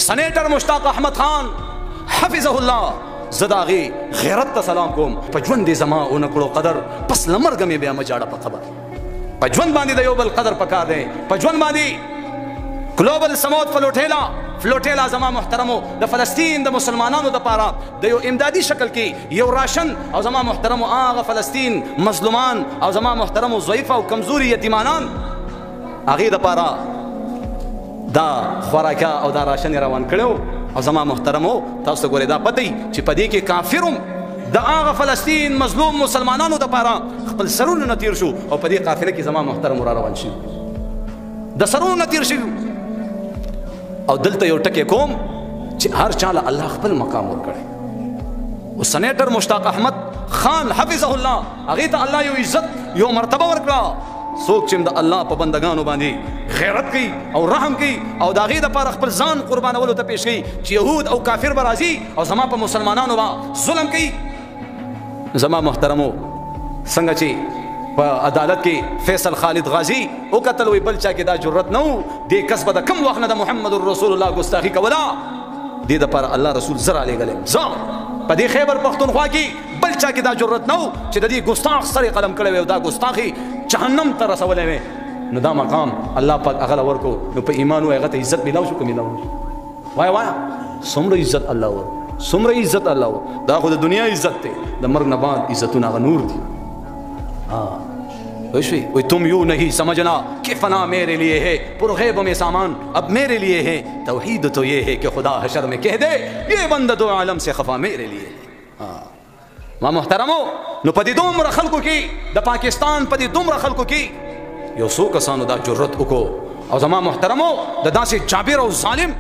سنیټر مشتاق احمد خان حفظه الله، زه د هغې غیرت ته سلام کوم. په ژوند دې زما ونه کړو قدر، پس له مرګه مې بیا مه جاړه په قبر. په ژوند باندې د یو بل قدر پکار دی. په ژوند باندې ګلوبل سمود فلوټیلا زما محترمو د فلسطین د مسلمانانو دپاره د یو امدادي شکل کې یو راشن، او زما محترمو هغه فلسطین مظلومان او زما محترمو ضعیف او کمزوري یتیمانان هغې دپاره دا خوراکه او دا راشن یې روان کړی. او زما محترمو تاسو ته ګورئ دا پته چې په دې کې کافر هم د هغه فلسطین مظلوم مسلمانانو دپاره خپل سرونه نه تیر شو، او په دې قافله کې زما محترمو را روان شوي، د سرونو نه تیر شوي. او دلته یو ټکی کوم چې هر چا له الله خپل مقام ورکړی. او سنیټر مشتاق احمد خان حفظه الله هغې ته الله یو عزت یو مرتبه ورکړه. څوک چې د الله په بندګانو باندې غیرت کوي او رحم کوي او د هغې دپاره خپل ځان قربانولو ته پیش کوي چې یهود او کافر به راځي او زما په مسلمانانو به ظلم کوي. زما محترمو څنګه چې په عدالت کې فیصل خالد غازي وکتل، وایي بل چا کې دا جرأت نه و، دې کس به د کم وخت نه د محمد رسول الله ګستاخي کوله، دې دپاره الله رسول زه رالیږلی یم. زه په دې خیبر پښتونخوا کې بل چا کې دا جرأت نه و چې د دې ګستاخ سر یې قلم کړی وی او دا ګستاخي جهنم ته رسولی وی. نو دا مقام الله پاک هغه له ورکړو. نو په ایمان ووایه هغه ته عزت میلاو شو که میلاو نه شو؟ وایه وایه څومره عزت الله ورکړو، څومره عزت الله ورکړو. دا خو د دنیا عزت دی، د مرګ نه بعد عزتونه هغه نور دي. وی تم یوں نہیں سمجھنا کہ فنا میرے لیے ہے، پرغیب میں سامان اب میرے لیے ہے، توحید تو یہ ہے کہ خدا حشر میں کہہ دے یہ بند دو عالم سے خفا میرے لیے ہے. ما محترمو نو په دې دومره خلکو کې د پاکستان په دې دومره خلکو کې یو څو کسانو دا جرأت وکړو، او زما محترمو د داسې جابر او ظالم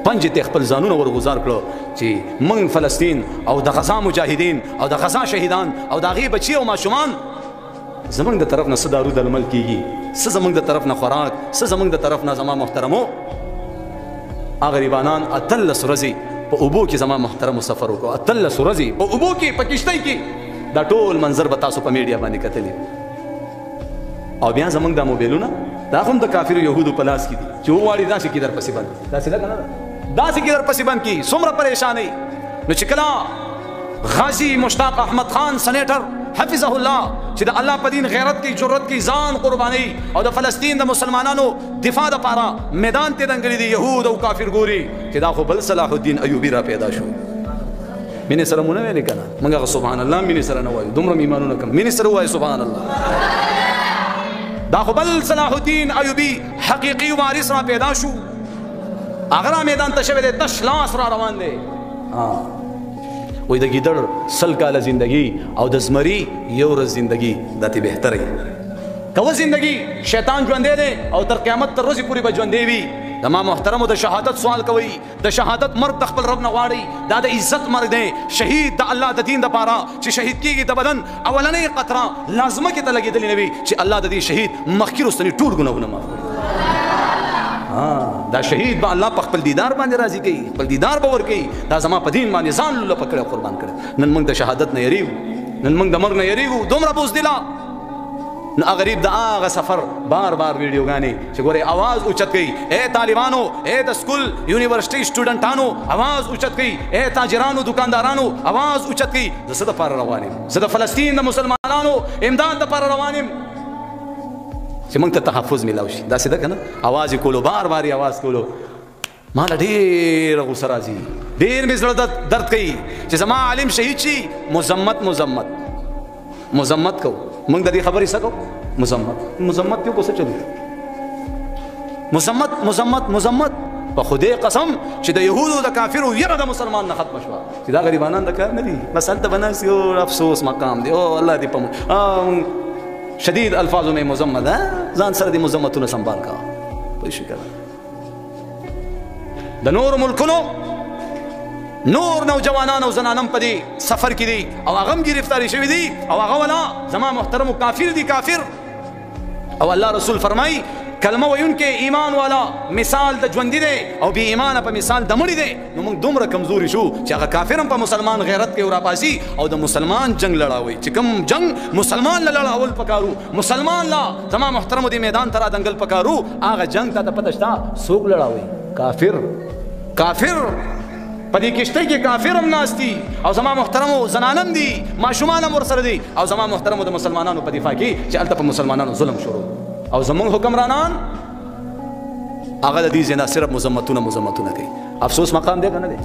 پنجې ته خپل ځانونه ورغوځار کړو چې موږ فلسطین او د غزا مجاهدین او د غزا شهیدان او د هغې بچي او ماشومان زمونږ د طرف نه څه دارو درمل کېږي، څه زمونږ د طرف نه خوراک، څه زمونږ د طرف نه زما محترمو هغه غریبانان 18 ورځې په اوبو کې زما محترمو سفر وکړو. 18 ورځې په اوبو کې په کښتۍ کې. دا ټول منظر به تاسو په میډیا باندې کتلی. او بیا زمونږ دا موبایلونه دا هم د کافرو یهودو په لاس کې دي چې وغواړي داسې کې در پسې بند، داسې ده که نه ده؟ داسې کې در پسې بند کړي، څومره پریشانۍ. نو چې کله غازي مشتاق احمد خان سنیټر حفظه الله چې د الله په دین غیرت کې جرأت کې ځان قرباني او د فلسطین د مسلمانانو دفاع دپاره میدان ته دنګلي دي، یهود او کافر ګوري چې دا خو بل صلاح الدین ایوبي را پیدا شو. مینې سره مو نه ویلې که نه؟ موږ هغه سبحان الله مینې سره نه وایو، دومره ایمانونه کم مینې سره ووایو سبحان الله. دا خو بل صلاح الدین ایوبي حقیقي وارث را پیدا شو، هغه را میدان ته شوی دی، تش لاس را روان دی. وایي د ګیدړ 100 کاله زندگی او د زمري یو ورځ زندگی دا ترې بهتره وي. کوه زندگی شیطان ژوندی دی او تر قیامت تر ورځې پورې به ژوندی وي. د ما محترمو د شهادت سوال کوئ، د شهادت مرګ د خپل رب نه غواړئ، دا د عزت مرګ دی. شهید د الله د دین دپاره چې شهید کیږي د بدن اولنۍ قطره لا ځمکې ته لګېدلې نه وي چې الله د دې شهید مخکې وروستني ټول ګناهونه معاف کړي. دا شهید به الله په خپل دیدار باندې راضي کوي، خپل دیدار به ورکوي. دا زما په دین باندې ځان لوله پکړی قربان کړی. نن موږ د شهادت نه یریږو، نن موږ د مرګ نه یریږو، دومره بزدله. نو هغه غریب د هغه سفر بار بار ویډیوګانې چې ګورئ اواز اوچت کوي، ای طالبانو، ای د سکول یونیورسټۍ سټوډنټانو اواز اوچت کوي، ای تاجرانو دکاندارانو اواز اوچت کوي. زه څه دپاره روان یم؟ زه د فلسطین د مسلمانانو امداد دپاره روان یم چې موږ ته تحفظ میلاو شي. داسې ده که نه؟ اواز یې کولو، بار بار یې اواز کولو. ما له ډېره غوسه راځي، ډېر مې زړه درد کوي چې زما عالم شهید شي. مذمت مذمت مذمت کوو موږ د دې خبرې څه کوو؟ مذمت مذمت یو کو څه چلو؟ مذمت مذمت مذمت. په خدای قسم چې د یهودو د کافرو یره د مسلمان نه ختمه شوه چې دا غریبانان د کار نه دي، بس هلته به ناست یو افسوس مقام دی. او الله دې په شدید الفاظو مې مذمت ده، ځان سره دې مذمتونه سنبال کا. پوه شوې که نه؟ د نورو ملکونو نور نوجوانان او زنانم په دې سفر کې دي او هغه هم ګرفتاري شوي دي، او هغه ولا زما محترمو کافر دي، کافر. او الله رسول فرمایي کلمه ویونکی ایمان والا مثال د ژوندي دی او بې ایمانه په مثال د مړي دی. نو موږ دومره کمزوري شو چې هغه کافر هم په مسلمان غیرت کې راپاسي او د مسلمان جنګ لړاوي، چې کوم جنګ مسلمان له لړاول پکارو، مسلمان لا زما محترمو دې میدان ته را دنګل پکارو، هغه جنګ ته ته پته شته څوک لړاوي؟ کافر کافر په دې کښتۍ کې کافر هم ناست دي او زما محترمو زنانه هم دي، ماشومان هم ورسره دي، او زما محترمو د مسلمانانو په دفاع کې چې هلته په مسلمانانو ظلم شروع، او زموږ حکمرانان هغه د دې ځای نه صرف مذمتونه مذمتونه کوي. افسوس مقام دی که نه دی؟